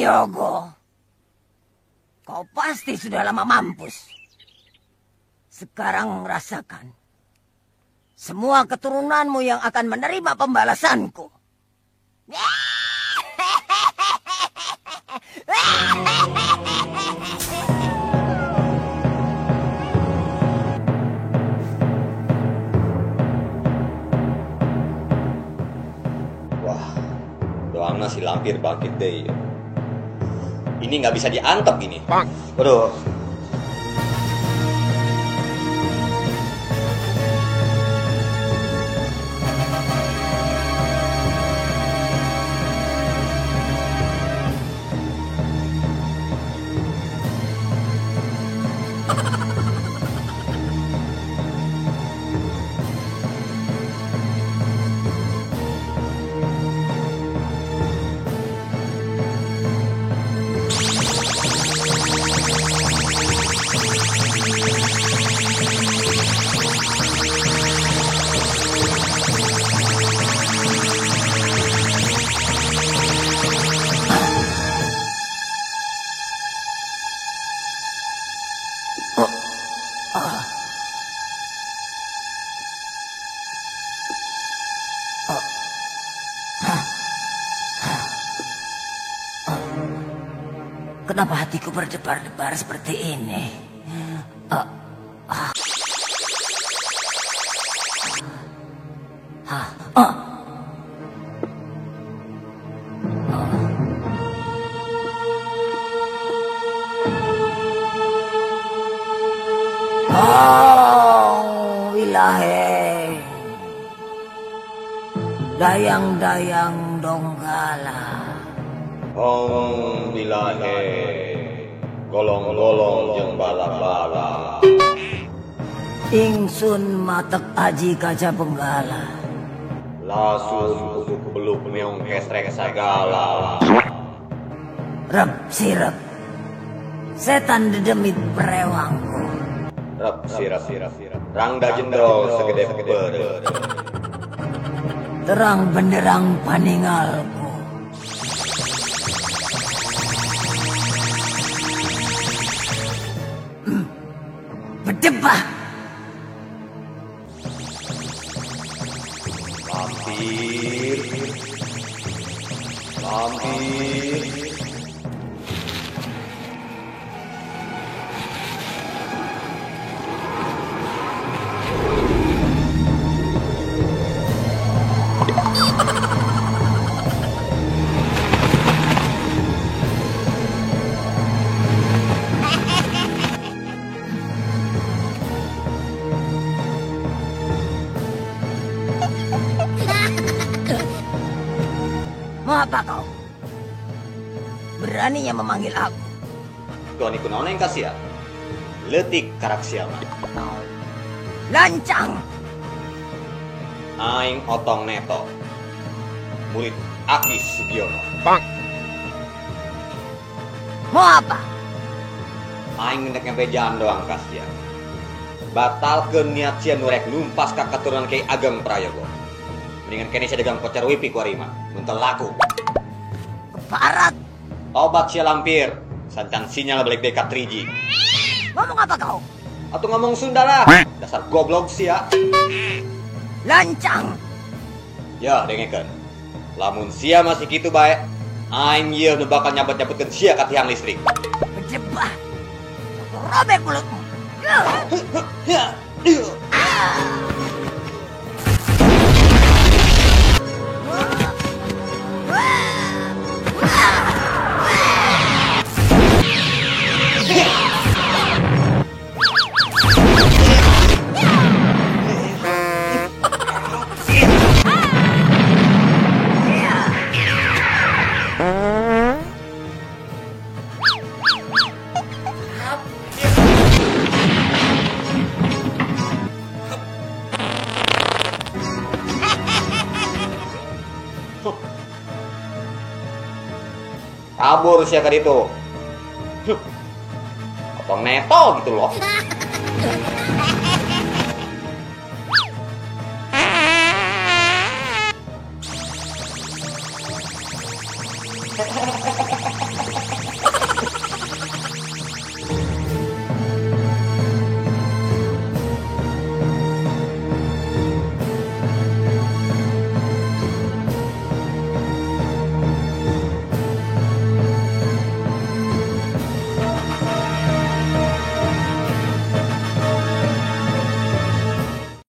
Prayogo, kau pasti sudah lama mampus. Sekarang rasakan. Semua keturunanmu yang akan menerima pembalasanku. Wah, doangna si lampir bangkit deh. Ini nggak bisa diantep gini. Waduh. Kenapa hatiku berdebar-debar seperti ini? Oh, wilahe. Dayang-dayang donggala. Ong bilahe, golong-golong jeung bala-bala. Ingsun matek aji kaca benggala. Lasun kudu beluk meong kesrek sagala. Rep sirep, setan dedemit perewangku. Rep sirep, rangda jendol segede beureut. Terang benderang paningalku. Berdebah. Lampir, lampir. Mau apa kau? Beraninya memanggil aku. Tuan iku naon yang kasih ya? Letik karak siapa? Lancang. Aing otong neto. Murid Aki Sugiono. Bang. Mau apa? Aing ngendek ngebejaan doang kasih ya. Batalkeun niat sia nu rek lumpas ka katurunan Ki Ageng Prayogo. Mendingan kene sia dagang kocar wipi ku arima, mun teu laku. Keparat. Obat sia lampir, sancan sinyal balik deui ka 3G. Ngomong apa kau? Atuh ngomong Sunda lah. Dasar goblok sia. Lancang. Ya, dengekeun. Lamun sia masih kitu bae, aing ieu nu bakal nyabet-nyabetkeun sia ka tiang listrik. Bejebah. Robek mulutmu. Kabur sia ka ditu. Otong neto gitu loh.